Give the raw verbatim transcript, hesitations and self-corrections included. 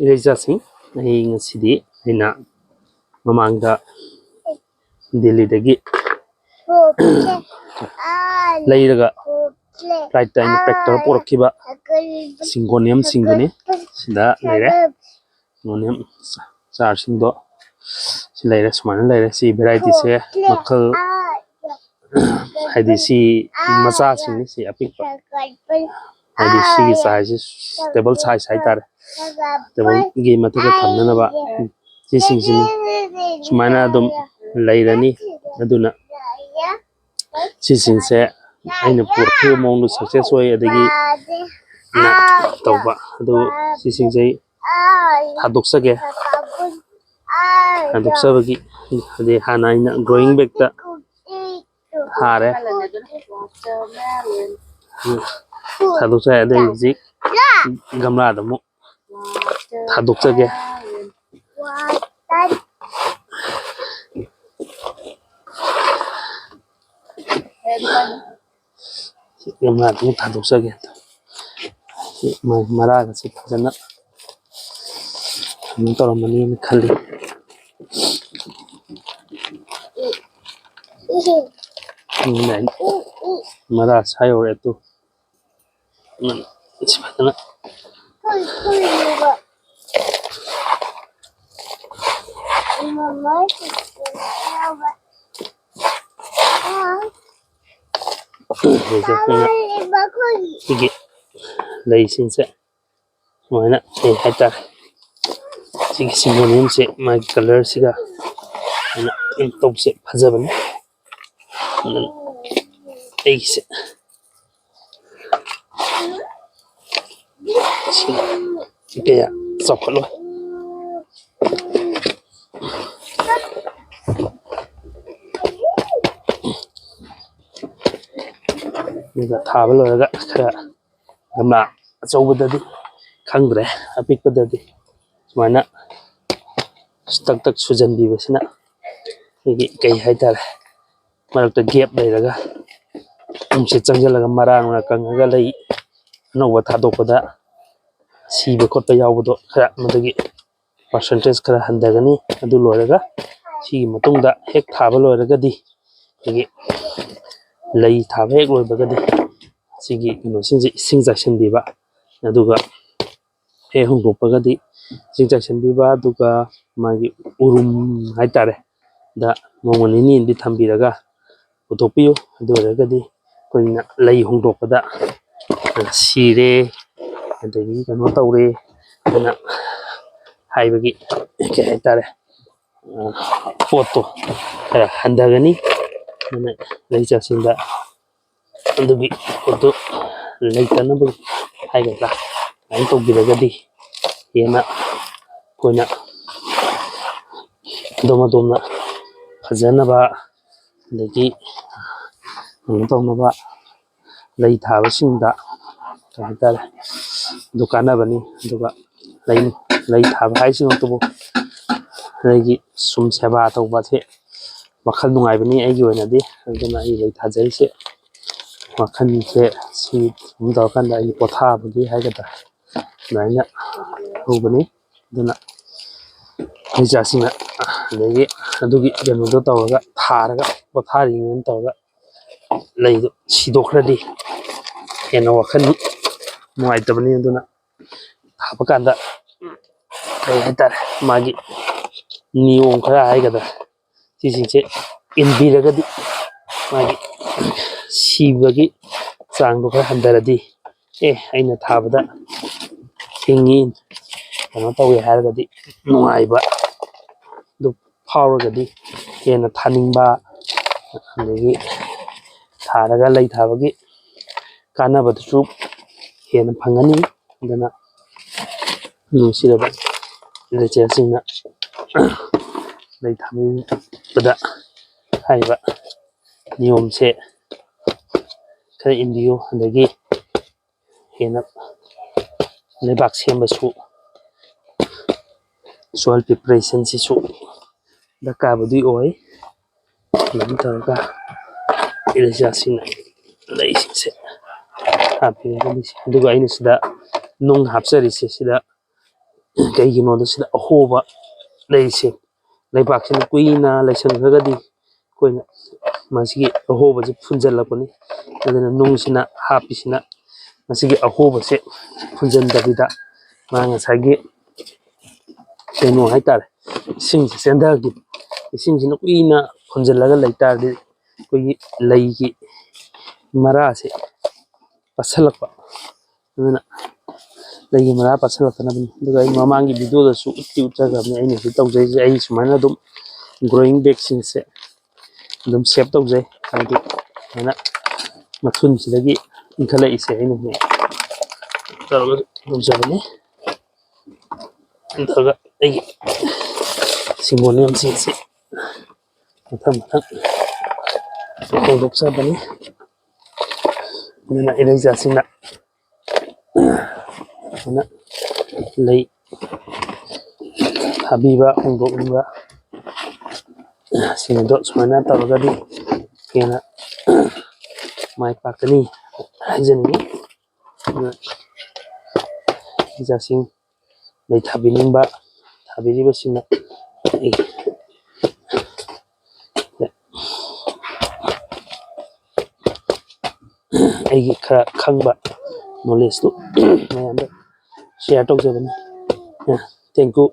ꯏꯔꯩꯆꯥꯁꯤꯡ, ꯑꯩ ꯉꯁꯤꯗꯤ ꯑꯩꯅ ꯃꯃꯥꯡꯗ ꯗꯦꯜꯂꯤꯗꯒꯤ ꯂꯩꯔꯒ ꯐ꯭ꯂꯥꯏꯠꯇ ꯑꯩꯅ ꯄꯦꯛ ꯇꯧꯔ ꯄꯨꯔꯛꯈꯤꯕ ꯁꯤꯡꯒꯣꯅꯤꯌꯝꯁꯤꯡꯗꯨꯅꯤ꯫ ꯁꯤꯗ ꯂꯩꯔꯦ ꯁꯤꯡꯒꯣꯅꯤꯌꯝ ꯆꯥꯔꯁꯤꯡꯗꯣ꯫ ꯁꯤ ꯂꯩꯔꯦ, ꯁꯨꯃꯥꯏꯅ ꯂꯩꯔꯦ꯫ ꯁꯤ ꯚꯦꯔꯥꯏꯇꯤꯁꯦ ꯃꯈꯜ, ꯍꯥꯏꯗꯤ ꯁꯤ ꯃꯆꯥꯁꯤꯡꯅꯤ, ꯁꯤ ꯑꯄꯤꯛꯄ꯫ ꯍꯥꯏꯗꯤ ꯁꯤꯒꯤ ꯁꯥꯏꯖꯁꯤ ꯇꯦꯕꯜ ꯁꯥꯏꯖ ꯍꯥꯏꯇꯥꯔꯦ꯫ ꯇꯦꯕꯜꯒꯤ ꯃꯊꯛꯇ ꯊꯝꯅꯅꯕ ꯁꯤꯁꯤꯡꯁꯤꯅꯤ꯫ ꯁꯨꯃꯥꯏꯅ ꯑꯗꯨꯝ ꯂꯩꯔꯅꯤ꯫ ꯑꯗꯨꯅ ꯁꯤꯁꯤꯡꯁꯦ ꯑꯩꯅ ꯄꯨꯔꯛꯈꯤꯕ ꯃꯑꯣꯡꯗꯣ ꯁꯛꯁꯦꯁ ꯑꯣꯏ, ꯑꯗꯒꯤ ꯑꯩꯅ ꯇꯧꯕ ꯑꯗꯨ ꯁꯤꯁꯤꯡꯁꯦ ꯑꯩ ꯊꯥꯗꯣꯛꯆꯒꯦ꯫ ꯊꯥꯗꯣꯛꯆꯕꯒꯤ, ꯑꯗꯩ ꯍꯥꯟꯅ ꯑꯩꯅ ꯒ꯭ꯔꯣꯋꯤꯡ ꯕꯦꯒꯇ ꯊꯥꯔꯦ꯫ ꯊꯥꯗꯣꯛꯆꯔꯦ꯫ ꯑꯗꯩ ꯍꯧꯖꯤꯛ ꯒꯝꯂꯥꯗ ꯑꯃꯨꯛ ꯊꯥꯗꯣꯛꯆꯒꯦ꯫ ꯁꯤ ꯒꯝꯂꯥꯗ ꯑꯃꯨꯛ ꯊꯥꯗꯣꯛꯆꯒꯦ꯫ ꯁꯤ ꯃꯥꯒꯤ ꯃꯔꯥꯒꯁꯤ ꯐꯖꯅ ꯀꯩꯅꯣ ꯇꯧꯔꯝꯃꯅꯤꯅ ꯈꯜꯂꯤ꯫ ꯃꯔꯥ ꯁꯥ ꯌꯧꯔꯦ ꯑꯗꯨ꯫ ꯁꯤ ꯐꯖꯅ ꯍꯧꯖꯤꯛ ꯑꯩꯈꯣꯏꯅ ꯁꯤꯒꯤ ꯂꯩꯁꯤꯡꯁꯦ ꯁꯨꯃꯥꯏꯅ ꯀꯩ ꯍꯥꯏꯇꯥꯔꯦ, ꯁꯤꯒꯤ ꯁꯤꯡꯒꯣꯅꯤꯌꯝꯁꯦ ꯃꯥꯒꯤ ꯀꯂꯔꯁꯤꯒ ꯑꯩꯅ ꯄꯦꯟꯠ ꯇꯧꯕꯁꯦ ꯐꯖꯕꯅꯤ꯫ ꯑꯗꯨꯅ ꯑꯩꯒꯤꯁꯦ ꯁꯤ ꯀꯌꯥ ꯆꯥꯎꯈꯠꯂꯣꯏ꯫ ꯑꯗꯨꯒ ꯊꯥꯕ ꯂꯣꯏꯔꯒ ꯈꯔ ꯒꯝꯂꯥ ꯑꯆꯧꯕꯗꯗꯤ ꯈꯪꯗ꯭ꯔꯦ, ꯑꯄꯤꯛꯄꯗꯗꯤ ꯁꯨꯃꯥꯏꯅ ꯇꯛ ꯇꯛ ꯁꯨꯖꯟꯕꯤꯕꯁꯤꯅ ꯑꯩꯈꯣꯏꯒꯤ ꯀꯩ ꯍꯥꯏꯇꯥꯔꯦ, ꯃꯔꯛꯇ gap ꯂꯩꯔꯒ ꯅꯨꯡꯁꯤꯠ ꯆꯪꯁꯤꯜꯂꯒ ꯃꯔꯥꯡꯅ ꯀꯪꯉꯒ ꯂꯩ ꯑꯅꯧꯕ ꯊꯥꯗꯣꯛꯄꯗ ꯁꯤꯕ ꯈꯣꯠꯄ ꯌꯥꯎꯕꯗꯣ ꯈꯔ ꯃꯗꯨꯒꯤ percentage ꯈꯔ ꯍꯟꯊꯒꯅꯤ꯫ ꯑꯗꯨ ꯂꯣꯏꯔꯒ ꯁꯤꯒꯤ ꯃꯇꯨꯡꯗ ꯍꯦꯛ ꯊꯥꯕ ꯂꯣꯏꯔꯒꯗꯤ ꯑꯩꯈꯣꯏꯒꯤ ꯂꯩ ꯊꯥꯕ ꯍꯦꯛ ꯂꯣꯏꯕꯒꯗꯤ ꯁꯤꯒꯤ ꯀꯩꯅꯣꯁꯤꯡꯁꯦ ꯏꯁꯤꯡ ꯆꯥꯏꯁꯤꯟꯕꯤꯕ, ꯑꯗꯨꯒ ꯍꯦꯛ ꯍꯣꯡꯗꯣꯛꯄꯒꯗꯤ ꯏꯁꯤꯡ ꯆꯥꯏꯁꯤꯟꯕꯤꯕ, ꯑꯗꯨꯒ ꯃꯥꯒꯤ ꯎꯔꯨꯝ ꯍꯥꯏꯇꯥꯔꯦ, ꯗ ꯅꯣꯡꯃ ꯅꯤꯅꯤ ꯑꯃꯗꯤ ꯊꯝꯕꯤꯔꯒ ꯄꯨꯊꯣꯛꯄꯤꯌꯨ꯫ ꯑꯗꯨ ꯑꯣꯏꯔꯒꯗꯤ ꯑꯩꯈꯣꯏꯅ ꯂꯩ ꯍꯣꯡꯗꯣꯛꯄꯗ ꯁꯤꯔꯦ, ꯑꯗꯒꯤ ꯀꯩꯅꯣ ꯇꯧꯔꯦ ꯑꯗꯨꯅ ꯍꯥꯏꯕꯒꯤ ꯀꯩ ꯍꯥꯏꯇꯥꯔꯦ, ꯄꯣꯠꯇꯣ ꯈꯔ ꯍꯟꯊꯒꯅꯤ꯫ ꯑꯗꯨꯅ ꯂꯩ ꯆꯥꯁꯤꯟꯗ ꯑꯗꯨꯒꯤ ꯄꯣꯠꯇꯨ ꯂꯩꯇꯅꯕ ꯍꯥꯏꯒꯗ꯭ꯔꯥ, ꯑꯗꯨꯃꯥꯏꯅ ꯇꯧꯕꯤꯔꯒꯗꯤ ꯍꯦꯟꯅ ꯑꯩꯈꯣꯏꯅ ꯑꯗꯣꯝ ꯑꯗꯣꯝꯅ ꯐꯖꯅꯕ, ꯑꯗꯒꯤ ꯀꯩꯅꯣ ꯇꯧꯅꯕ, ꯂꯩ ꯊꯥꯕꯁꯤꯡꯗ ꯀꯩ ꯍꯥꯏꯇꯥꯔꯦ, ꯑꯗꯨ ꯀꯥꯟꯅꯕꯅꯤ꯫ ꯑꯗꯨꯒ ꯂꯩ, ꯂꯩ ꯊꯥꯕ ꯍꯥꯏꯁꯤꯃꯛꯇꯕꯨ ꯑꯩꯒꯤ ꯁꯨꯝ ꯁꯦꯕꯥ ꯇꯧꯕꯁꯦ ꯋꯥꯈꯜ ꯅꯨꯡꯉꯥꯏꯕꯅꯤ ꯑꯩꯒꯤ ꯑꯣꯏꯅꯗꯤ꯫ ꯑꯗꯨꯅ ꯑꯩ ꯂꯩ ꯊꯥꯖꯔꯤꯁꯦ ꯋꯥꯈꯜꯁꯦ ꯁꯤ ꯑꯗꯨꯝ ꯇꯧꯔꯀꯥꯟꯗ ꯑꯩꯒꯤ ꯄꯣꯊꯥꯕꯒꯤ ꯍꯥꯏꯒꯗ꯭ꯔꯥ, ꯑꯗꯨꯃꯥꯏꯅ ꯇꯧꯕꯅꯤ꯫ ꯑꯗꯨꯅ ꯂꯩ ꯆꯥꯁꯤꯡꯅ ꯑꯗꯒꯤ ꯑꯗꯨꯒꯤ ꯀꯩꯅꯣꯗꯣ ꯇꯧꯔꯒ ꯊꯥꯔꯒ ꯄꯣꯊꯥꯔꯤꯅꯦꯅ ꯇꯧꯔꯒ ꯂꯩꯗꯣ ꯁꯤꯗꯣꯛꯈ꯭ꯔꯗꯤ ꯍꯦꯟꯅ ꯋꯥꯈꯜ ꯅꯨꯡꯉꯥꯏꯇꯕꯅꯤ꯫ ꯑꯗꯨꯅ ꯊꯥꯕ ꯀꯥꯟꯗ ꯀꯩ ꯍꯥꯏꯇꯥꯔꯦ, ꯃꯥꯒꯤ ꯅꯤꯌꯣꯝ ꯈꯔ ꯍꯥꯏꯒꯗ꯭ꯔꯥ, ꯁꯤꯁꯤꯡꯁꯦ ꯏꯟꯕꯤꯔꯒꯗꯤ ꯃꯥꯒꯤ ꯁꯤꯕꯒꯤ ꯆꯥꯡꯗꯣ ꯈꯔ ꯍꯟꯊꯔꯗꯤ, ꯑꯦ, ꯑꯩꯅ ꯊꯥꯕꯗ ꯍꯤꯡꯉꯤ, ꯀꯩꯅꯣ ꯇꯧꯋꯤ ꯍꯥꯏꯔꯒꯗꯤ ꯅꯨꯡꯉꯥꯏꯕ ꯑꯗꯨ ꯐꯥꯎꯔꯒꯗꯤ ꯍꯦꯟꯅ ꯊꯥꯅꯤꯡꯕ, ꯑꯗꯒꯤ ꯊꯥꯔꯒ ꯂꯩ ꯊꯥꯕꯒꯤ ꯀꯥꯟꯅꯕꯗꯨꯁꯨ ꯍꯦꯟꯅ ꯐꯪꯒꯅꯤ꯫ ꯑꯗꯨꯅ ꯅꯨꯡꯁꯤꯔꯕ ꯂꯩꯆꯦꯜꯁꯤꯡꯅ ꯂꯩ ꯊꯥꯕꯤꯕꯗ ꯍꯥꯏꯔꯤꯕ ꯅꯤꯌꯣꯝꯁꯦ ꯈꯔ ꯏꯟꯕꯤꯌꯨ꯫ ꯑꯗꯒꯤ ꯍꯦꯟꯅ ꯂꯩꯕꯥꯛ ꯁꯦꯝꯕꯁꯨ soil preparationꯁꯤꯁꯨ ꯗꯔꯀꯥꯔꯕꯨꯗꯤ ꯑꯣꯏ꯫ ꯑꯗꯨꯃꯥꯏꯅ ꯇꯧꯔꯒ ꯏꯂꯤꯆꯥꯁꯤꯡꯅ ꯂꯩꯁꯤꯡꯁꯦ ꯍꯥꯞꯄꯤꯔꯒ, ꯑꯗꯨꯒ ꯑꯩꯅ ꯁꯤꯗ ꯅꯨꯡ ꯍꯥꯞꯆꯔꯤꯁꯦ ꯁꯤꯗ ꯀꯩꯒꯤꯅꯣꯗ ꯁꯤꯗ ꯑꯍꯣꯕ ꯂꯩꯔꯤꯁꯦ, ꯂꯩꯕꯥꯛꯁꯤꯅ ꯀꯨꯏꯅ ꯂꯩꯁꯟꯈ꯭ꯔꯒꯗꯤ ꯑꯩꯈꯣꯏꯅ ꯃꯁꯤꯒꯤ ꯑꯍꯣꯕꯁꯦ ꯐꯨꯟꯖꯜꯂꯛꯄꯅꯤ꯫ ꯑꯗꯨꯅ ꯅꯨꯡꯁꯤꯅ ꯍꯥꯞꯄꯤꯁꯤꯅ ꯃꯁꯤꯒꯤ ꯑꯍꯣꯕꯁꯦ ꯐꯨꯟꯖꯟꯗꯕꯤꯗ ꯃꯥ ꯉꯁꯥꯏꯒꯤ ꯀꯩꯅꯣ ꯍꯥꯏꯇꯥꯔꯦ, ꯏꯁꯤꯡꯁꯦ ꯆꯦꯟꯊꯈꯤꯕ, ꯏꯁꯤꯡꯁꯤꯅ ꯀꯨꯏꯅ ꯐꯨꯟꯖꯜꯂꯒ ꯂꯩ ꯇꯥꯔꯗꯤ ꯑꯩꯈꯣꯏꯒꯤ ꯂꯩꯒꯤ ꯃꯔꯥꯁꯦ ꯄꯠꯁꯜꯂꯛꯄ꯫ ꯑꯗꯨꯅ ꯂꯩꯒꯤ ꯃꯔꯥ ꯄꯠꯁꯜꯂꯛꯇꯅꯕꯅꯤ꯫ ꯑꯗꯨꯒ ꯑꯩ ꯃꯃꯥꯡꯒꯤ ꯚꯤꯗꯤꯑꯣꯗꯁꯨ ꯎꯠꯇꯤ ꯎꯠꯆꯈ꯭ꯔꯕꯅꯤ ꯑꯩꯅ ꯍꯧꯖꯤꯛ ꯇꯧꯖꯩꯁꯦ꯫ ꯑꯩ ꯁꯨꯃꯥꯏꯅ ꯑꯗꯨꯝ ꯒ꯭ꯔꯣꯋꯤꯡ ꯕꯦꯒꯁꯤꯡꯁꯦ ꯑꯗꯨꯝ ꯁꯦꯞ ꯇꯧꯖꯩ, ꯍꯥꯏꯗꯤ ꯁꯨꯃꯥꯏꯅ ꯃꯊꯨꯟꯁꯤꯗꯒꯤ ꯏꯟꯈꯠꯂꯛꯏꯁꯦ ꯑꯩꯅ ꯍꯦꯛ ꯇꯧꯔꯒ ꯇꯧꯖꯕꯅꯤ꯫ ꯅꯠꯇ꯭ꯔꯒ ꯑꯩꯒꯤ ꯁꯤꯡꯒꯣꯅꯤꯌꯝꯁꯤꯡꯁꯤ ꯃꯊꯪ ꯃꯊꯪ ꯍꯣꯡꯗꯣꯛꯆꯕꯅꯤ꯫ ꯑꯗꯨꯅ ꯏꯔꯩꯆꯥꯁꯤꯡꯅ ꯑꯗꯨꯅ ꯂꯩ ꯊꯥꯕꯤꯕ, ꯍꯣꯡꯗꯣꯛꯂꯤꯕ ꯁꯤꯡ ꯑꯗꯣ ꯁꯨꯃꯥꯏꯅ ꯇꯧꯔꯒꯗꯤ ꯍꯦꯟꯅ ꯃꯥꯏ ꯄꯥꯛꯀꯅꯤ ꯍꯥꯏꯖꯅꯤꯡꯉꯤ꯫ ꯑꯗꯨꯅ ꯏꯆꯥꯁꯤꯡ ꯂꯩ ꯊꯥꯕꯤꯅꯤꯡꯕ ꯊꯥꯕꯤꯔꯤꯕꯁꯤꯡꯅ ꯑꯩ ꯑꯩꯒꯤ ꯈꯔ ꯈꯪꯕ ꯅꯣꯂꯦꯖꯇꯨ ꯃꯌꯥꯝꯗ ꯁꯤꯌꯥꯔ ꯇꯧꯖꯕꯅꯤ꯫ ꯊꯦꯡꯀ꯭ꯌꯨ꯫